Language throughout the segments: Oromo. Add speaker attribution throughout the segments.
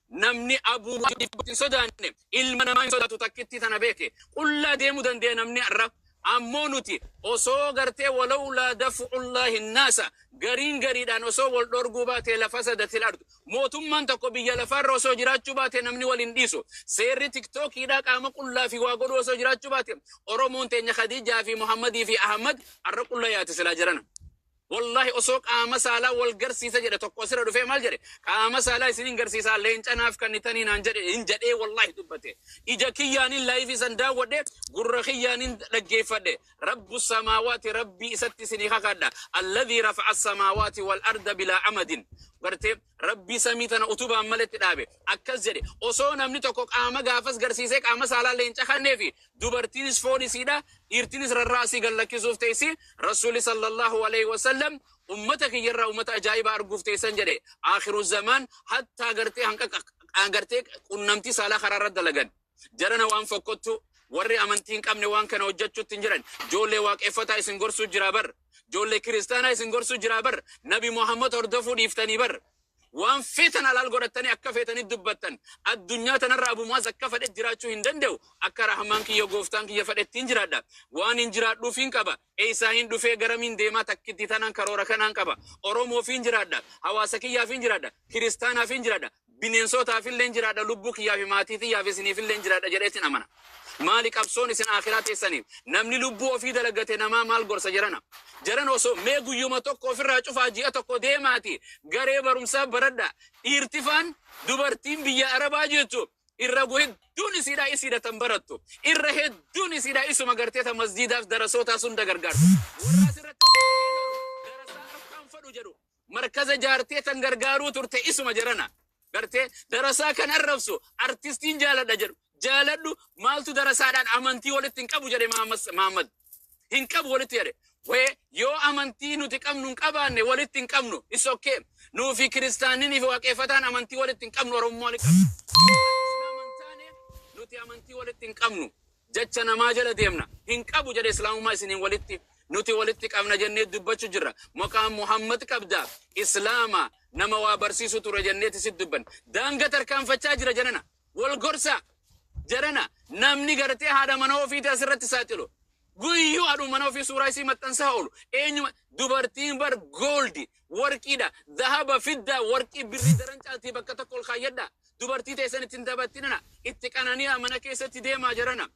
Speaker 1: Namni Abuu hin sodaanne ilma namaa hin sodaatu. Takkitti tana beeke, qullaa deemuu dandeenya namni arra. Ammoo nuti osoo gartee ولولا دفع الله الناس gariin gariidhaan osoo wal dhorguu baate لفسدت الأرض. Mootummaan tokko biyya lafaarra osoo jiraachuu baate namni wal hin dhiisu. Seerri TikTokiidhaa qaama qullaa fi waa godhuu osoo jiraachuu baate, Oromoon teenya Khadiijaa fi Muhammadii fi Ahmad arra qulla yaate silaa jirana. Wallahi, osoo qaama saalaa wal garsiisa jedhe tokko asirra dhufee maal jedhe, qaama saalaa isinin garsiisaa, leenca naaf kennitanii naan jedhe hin jedhee. Wallahi dubbate. Ija kiyyaanin live san daawwadhe, gurra kiyyaanin dhaggeeffadhe. رب السماوات, rabbii isatti isinii kakadha. الذي رفع السماوات والأرض بلا عمد, gartee rabbii samii tana utubaan maletti dhaabe, akkas jedhe. Osoo namni tokko qaama gaafas garsiisee qaama saalaa leenca kanneefi, dubartiinis foon isiidha, dhiirtinis rarraasii gallakkisuuf teessi. Rasuuli صلى الله عليه وسلم ummata kiyyarraa ummata ajaa'ibaa arguuf teessan jedhe. آخر الزمان hattaa gartee hanqa gartee qunnamtii saalaa karaarra dalagan. Jarana, waan fokkottu warri amantii hin qabne waan kana hojjechuutti hin jiran. Ijoollee waaqeffataa isin gorsuu jira bar, ijoollee kiristaanaa isin gorsuu jira bar. Nabi Muhammad hordofuu dhiiftanii bar, waan feetan alaal godhattanii akka feetanii dubbattan. Addunyaa tanarra Abu Mu'aaz akka fedhe jiraachuu hin danda'u. Akka Rahmaan kiyya, gooftaan kiyya fedhetti hin jiraadha. Waan hin jiraadhuuf hin qaba. Eessaa hin dhufee, garamiin deemaa, takkitti tanaan karoora kanaan qaba. Oromoof hin jiraadha, hawaasa kiyyaaf hin jiraadha, kiristaanaaf hin jiraadha, bineensotaaf illee hin jiraadha, lubbuu kiyyaa fi maatii kiyyaaf isiniif illee hin jiraadha jedheetin amana. Maali qabsoon isin akhiraa teessaniif? Namni lubbuu ofii dalagate namaa maal gorsa jedhana? Jaran, osoo mee guyyuma tokko ofirraa cufaa, ji'a tokko deemaati garee barumsaa baradha. Dhiirtifaan dubartiin biyya Arabaa jirtu irra hedduun isiidha, isiidha tan barattu. Irra hedduun isiidha, isuma gartee ta masjiidaaf darasootaa sunda gargaartu. Warra asirratti darasaa akkaan fadhu jedhu markaza jaartee tan gargaaruu turte isuma jarana. Gartee darasaa kan arrabsu, artistiin jaaladha jedhu, jaaladhu maaltu darasaadhaan amantii walitti hin qabu jedhe Mahammad. Hin qabu walitti jedhe. Wee yoo amantii nuti qabnu hin qabaanne, walitti hin qabnu. Is okay. Nuufi kiristaannii fi waaqeffataan amantii walitti hin qabnu, Oromummaa walitti qabnu. Yoo ati Islaama hin taane, nuti amantii walitti hin qabnu. Jecha namaa jala deemna. Hin qabu jedhe Islaamummaa isiniin walitti. Nuti walitti qabna jennee dubbachuu jirra. Maqaan Muhammad qabda. Islaama nama waa barsiisu ture jenneeti sit dubban. Daanga tarkaanfachaa jira janana. Wal gorsa. Jarana, namni gartee haadha mana ofiiti asirratti saaxilu. Guyyuu haadha mana ofii suuraa isii maxxansaa oolu. Eenyuma dubartiin bar gold, warqiidha. ذهب فضة, warqii birrii daran caaltii bakka tokko ol kaayyadha. Dubartii teessan ittiin taphattinana. Itti qananiyaa mana keessatti deemaa jarana.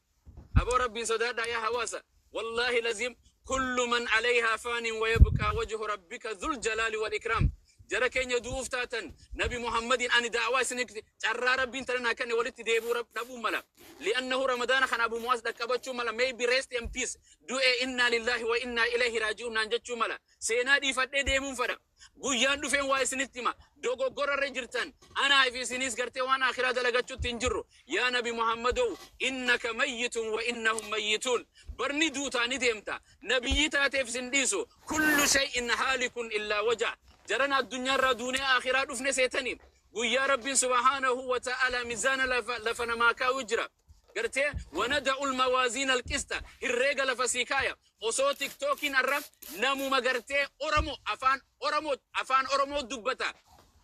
Speaker 1: Aboo, rabbiin sodaadhaa yaa hawaasa. والله العظيم كل من عليها فان ويبقى وجه ربك ذو الجلال والإكرام. Jara keenya, du'uuf taatan. Nabi Muhammadin ani da'waa isin carraa rabbiin tana kanne walitti deebi'uu dhabuu mala. لأنه ramadaana kana Abu Mu'aaz dhaqqabachuu mala. Maybe rest in peace. Du'e, إنا لله وإنا إليه راجعون naan jechuu mala. Seenaa dhiifadhee deemuun fadha. Guyyaan dhufeen waa isinitti hima. Dogoggorarra jirtan. Anaa fi isinis gartee waan akhiraa dalagachuutti hin jirru. Yaa Nabi Muhammadoo, إنك ميت وإنهم ميتون. Barni duutaa ni deemta. Nabiyyi taateef isin dhiisu. كل شيء هالك إلا وجهه. Jaran, addunyaarraa duunee akhiraa dhufne seetanii. Guyyaa rabbiin سبحانه وتعالى mizaana lafa namaa kaa'u jira. Gartee ونضع الموازين القسط, herreega lafa sii kaaya. Osoo TikTokiin arra namuma gartee Oromoo afaan Oromoo, afaan Oromoo dubbata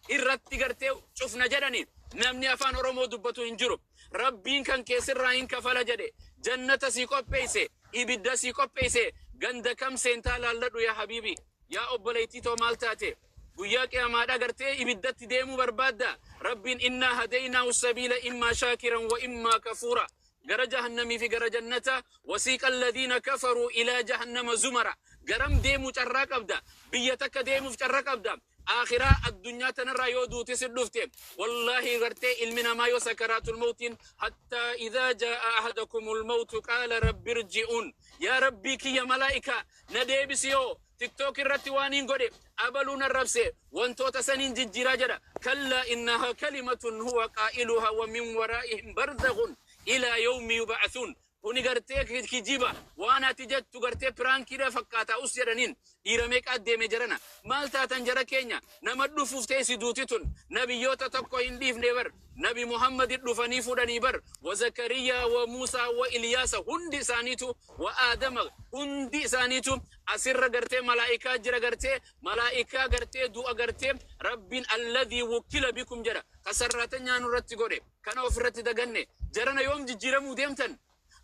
Speaker 1: irratti gartee cufna jedhani, namni afaan Oromoo dubbatu hin jiru. Rabbiin kan keessirraa hin kafala jedhe, jannata sii qopheesse, ibidda sii qopheesse, ganda kam seentaa laalladhu yaa حبيبي. Yaa obboleettii too, maal taate? Guyyaa qiyamaadha gartee ibiddatti deemuu barbaadda? Rabbiin إنا هديناه السبيل إما شاكرا وإما كفورا. Gara jahannamii fi gara jannata. وسيق الذين كفروا إلى جهنم زمرا. Garam deemuu carraa qabda? Biyya takka deemuuf carraa qabda. Akhiraa addunyaa tanarraa yoo duute si dhufte, wallaahi gartee ilmi namaa yoo سكرات الموت حتى إذا جاء أحدكم الموت قال رب ارجعون. Yaa rabbii kiyya, malaa'ika na deebisi, yoo TikTok irratti waan hin godhe abaluu nan rabse, wantoota saniin jijjiiraa jedha. كلا إنها كلمة هو قائلها ومن ورائهم برزخ إلى يوم يبعثون. Kuni gartee kijiba, waan ati jettu gartee prankiidha fakkaata us jedhaniin. Dhiira meeqa deeme jarana? Maal taatan jara keenya? Nama dhufuuf teessi duuti tun. Nabiyyoota tokko hin dhiifne bar. Nabi Muhammadi dhufanii fuudhanii bar. Wa Zakariyaa, wa Muusaa, wa Iliyaasa, hundi isaaniitu, wa Aadama, hundi isaaniitu asirra gartee malaa'ikaa jira, gartee malaa'ikaa gartee du'a gartee Rabbiin alladhii wukkila bikum jedha, ka sarraatanyaa nurratti godhe kana ofirratti daganne. Jarana, yoom jijjiiramuu deemtan?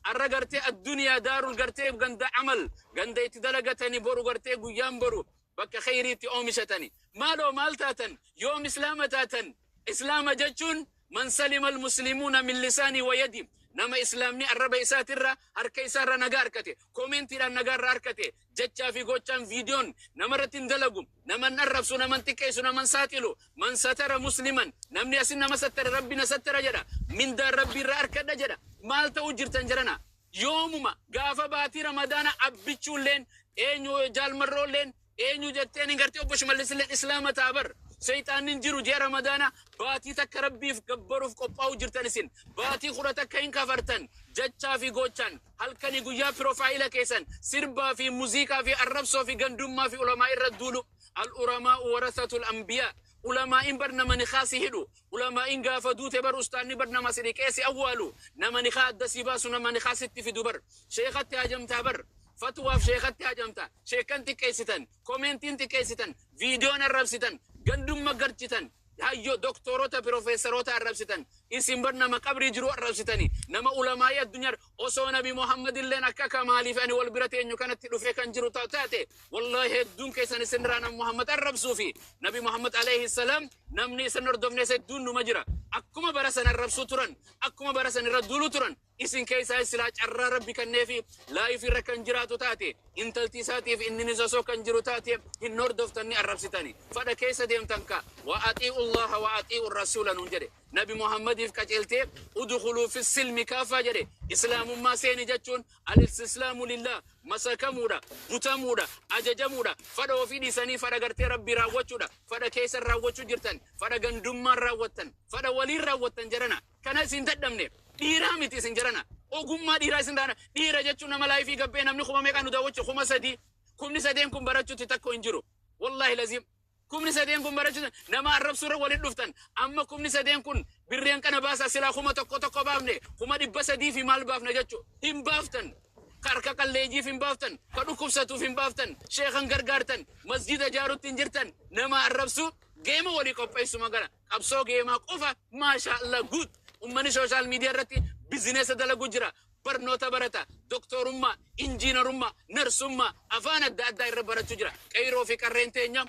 Speaker 1: Arra gartee addunyaa daarul gartee ganda amal, ganda itti dalagatani, boru gartee guyyaan boru bakka khayriitti oomishatani. Maaloo, maal taatan? Yoom Islaama taatan? Islaama jechuun man salima almuslimuuna min lisaanii wa yadi, nama Islaamni arraba isaatirra harka isaarra nagaa harkate, koomentiidhaan nagaarra harkate, jechaa fi gochaan viidiyoon namarratti hin dalagu, naman arrabsu, naman xiqqeessu, naman saaxilu. Man satara musliman, namni asin nama sattare, Rabbi na sattara jedha, mindaan Rabbi irra harkadha jedha. Maal ta'uu jirtan jedhana? Yoomuma gaafa baatii Ramadaana Abbichuulleen eenyu, Jaalmarroolleen eenyu jetteen hin gartee, Obbo Shimallisilleen Islaama ta'a bar. Seexaanni hin jiru. Ji'a Ramadaana baatii takka Rabbiif gabbaruuf qophaa'uu jirtan, isin baatii 11 hin kafartan jechaa fi gochaan. Halkanii guyyaa profile keessan sirbaa fi muziiqaa fi arrabsoo fi gandummaa fi ulamaa irra duulu. Al ulamaa'u warasatul anbiyaa. Ulamaa'in bar nama nikaa si hidhu. Ulamaa'in gaafa duute bar ustaanni bar nama si dhiqee si awwaalu, nama nikaa adda si baasu, nama nikaa sitti fidu bar. Sheekatti hajamtaa bar, fatwaaf sheekatti hajamta. Sheekan xiqqeessitan, komentiin xiqqeessitan, viidiyoon arrabsitan, gandumma garchitan, hayyo doktorota, piroofeesaroota arrabsitan. Isin bar nama qabrii jiru arrabsitani, nama ulamaa'ii addunyaa. Osoo Nabi Muhammad illeen akka kamaaliif ani wal bira teenyu kanatti dhufee kan jiru taate, wallahi hedduun keessan isin irraa Nabi Muhammad arrabsuu fi Nabi Muhammad alayhi salaam namni isin hordofne hedduun numa jira. Akkuma bara san arrabsuu turan, akkuma bara san irra duulu turan, isin keessaa silaa carraa Rabbi kenneefi live irra kan jiraatu taate, intalti isaatiif inni osoo kan jiru taate, hin hordoftanni arrabsitani. Fadha keessa deemtan ka. Wa axii'u Allaha wa axii'u rasuula nuun jedhe. Nabi Muhammadiif qaceeltee udkhuluu fi silmi kaafaa jedhe. Islaamummaa seeni jechuun al-istislaamu lillah, masakamuudha, butamuudha, ajajamuudha, fadha ofii dhiisanii fadha gartee Rabbii raawwachuudha. Fadha keessan raawwachuu jirtan, fadha gandummaan raawwattan, fadha waliin raawwattan. Jedhana, kana isin dadhabne. Dhiiraa miti isin jedhana. Ogummaa dhiiraa isin taana. Dhiira jechuun nama live gabbee namni kuma meeqaa nu daawwachu? 3000. 3000 kun barachuutti takko hin jiru. Wallaahi laziim, 3000 kun barachuutti nama arrabsuurra waliin dhuftan. Amma 3000 kun birreen kana baasaa, silaa 1000 tokko baafne, 300,000 fi maal baafna jechuu hin baaftan. Ka harka qalleeyyiif hin baaftan, ka dhukkubsatuuf hin baaftan, sheekan gargaartan, masjida ijaarutti hin jirtan. Nama arrabsu, geema walii qopheessu, magana qabsoo geemaa qofa. Maasha Allah, guut ummanni social media irratti business dalagu jira, barnoota barata, doktorummaa, injiinarummaa, narsummaa, afaan adda addaa irra barachuu jira. Qeyroo fi qarreen teenya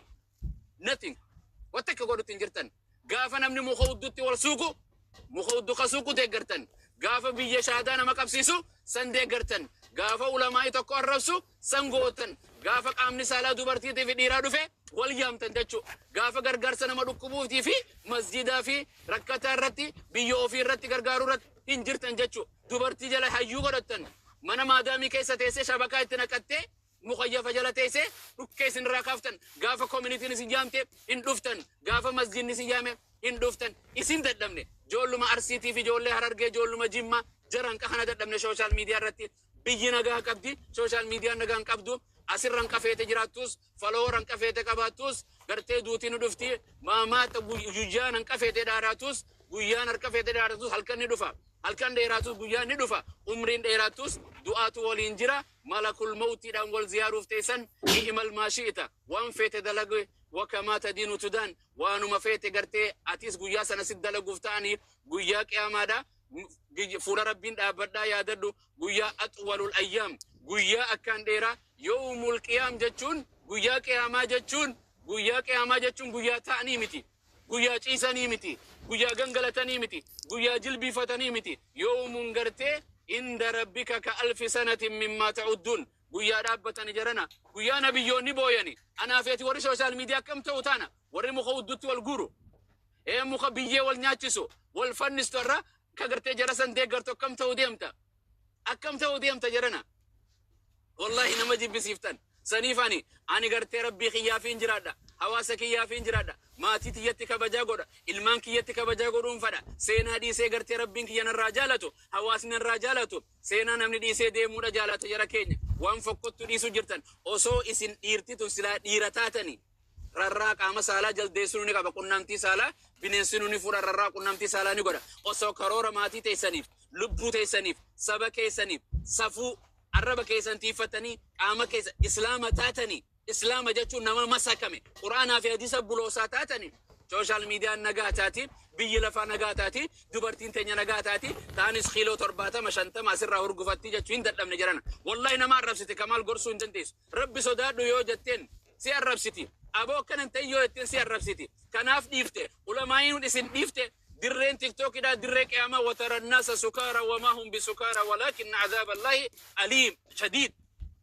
Speaker 1: nothing, wanta akka godhutti hin jirtan. Gaafa namni muka huddutti wal suuqu, muka huddu ka suuqu deeggartan. Gaafa biyya shaadaa nama qabsiisu san deeggartan. Gaafa ulamaa'ii tokko arrabsu san gootan. Gaafa qaamni saalaa dubartiitii fi dhiiraa dhufe wal yaamtan jechuu. Gaafa gargaarsa nama dhukkubuutii fi masjidaa fi rakkataa irratti, biyya ofii irratti gargaaruu irratti hin jirtan jechuu. Dubartii jala hayyuu godhattan. Mana maadaamii keessa teessee shabakaa itti naqattee mukayyafa jala teessee dhukkee isin irraa kaaftan. Gaafa communityn isin yaamte hin dhuftan. Gaafa masjidni isin yaame hin dhuftan. Isin dadhabne. Ijoolluma Arsiitii fi ijoollee Harargee, ijoolluma Jimmaa jaran kana dadhabne. Social media irratti biyyi nagaa qabdi, social mediaan nagaa hin qabdu. Asirran qafeete jiraattus, followeran qafeete qabaattus, gartee duutii nu dhufti. Maamaata guyyaan hanqafeete dhaaraatus, guyyaan harka feete dheeratus, halkan ni dhufa. Halkan dheeratus, guyyaan ni dhufa. Umriin dheeratus, du'aatu waliin jira. Malakul mawtiidhaan wal ziyaaruuf teessan. I'mal maa shi'ita, waan feete dalage. Wakamaa tadiinu tudaan, waanuma feete gartee atis guyyaa sana sit dalaguuf ta'anii. Guyyaa qiyaamaadha fuula Rabbiin dhaabbadhaa yaadadhu. Guyyaa axwalul ayyaam, guyyaa akkaan dheeraa, yawmul qiyaam jechuun, guyyaa qiyaamaa jechuun, guyyaa qiyaamaa jechuun guyyaa ta'anii miti, guyyaa ciisanii miti, guyyaa gangalatanii miti, guyyaa jilbiifatanii miti. Yawmun gartee inda rabbika ka alfi sanatin mimmaa ta'udduun, guyyaa dhaabbatani jarana, guyyaa nabiyyoonni booyani. Anaafeeti warri social media akkam ta'u taana? Warri muka huddutti wal guuru, ee muka biyyee wal nyaachisu, wal fannistu, irra ka gartee jara san deeggartu akkam ta'u deemta? Akkam ta'u deemta jarana? Wallahi nama jibbisiiftan. Saniif ani gartee Rabbii kiyyaafiin jiraadha, hawaasa kiyyaafiin jiraadha, maatii tiyyatti kabajaa godha, ilmaan kiyyatti kabajaa godhuun fadha. Seenaa dhiisee gartee Rabbiin kiyya narraa jaalatu, hawaasni narraa jaalatu, seenaa namni dhiisee deemuudha jaalata. Jara keenya, waan fokkottu dhiisuu jirtan. Osoo isin dhiirti tun silaa dhiira taatanii Rarraa qaama saalaa jaldeessinuu ni qaba. Qunnamtii saalaa bineensinuu ni fuudha. Rarraa qunnamtii saalaa ni godha. Osoo karoora maatii teessaniif, lubbuu teessaniif, saba keessaniif, safuu arraba keessan tiiffatanii, qaama keessa Islaama taatanii, Islaama jechuun nama masakame Quraanaa fi hadiisa buloosaa taatanii, social mediaan nagaa taati, biyyi lafaa nagaa taati, dubartiin teenya nagaa taati. Taanis kiiloo 70, 50 asirraa hurgufatti jechuu hin dadhabne jedhana. Wallahi nama arrabsite. Kamaal gorsuu hin dandeessu. Rabbi sodaadhu yoo jetteen si arrabsiti. Aboo akkana hin ta'in yoo jetteen si arrabsiti. Kanaaf dhiifte ulamaa'iin isin dhiifte. Dirreen TikTokidha dirree qiyaamaa. وترى الناس سكارى وما هم بسكارى ولكن عذاب الله أليم شديد.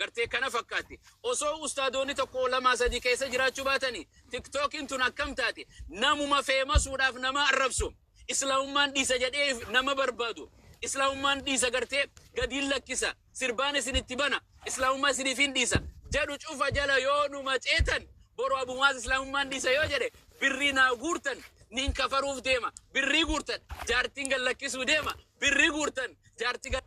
Speaker 1: Gartee kana fakkaatti. Osoo ustaadoonni tokko, lama, sadi keessa jiraachuu baatanii, TikTokiin tun akkam taate? Namuma famousuudhaaf nama arrabsu, Islaamummaan dhiisa jedhee nama barbaadu, Islaamummaan dhiisa, gartee gadiin lakkisa, sirbaan isinitti bana, Islaamummaa isiniif hin dhiisa jedhu cufa jala yoo numa ceetan, boru abumaas Islaamummaan dhiisa yoo jedhe, birrii naa guurtan nin kafaruuf deema, birrii guurtan jaartiin gad lakkisuu deema, birrii guurtan jaartii gad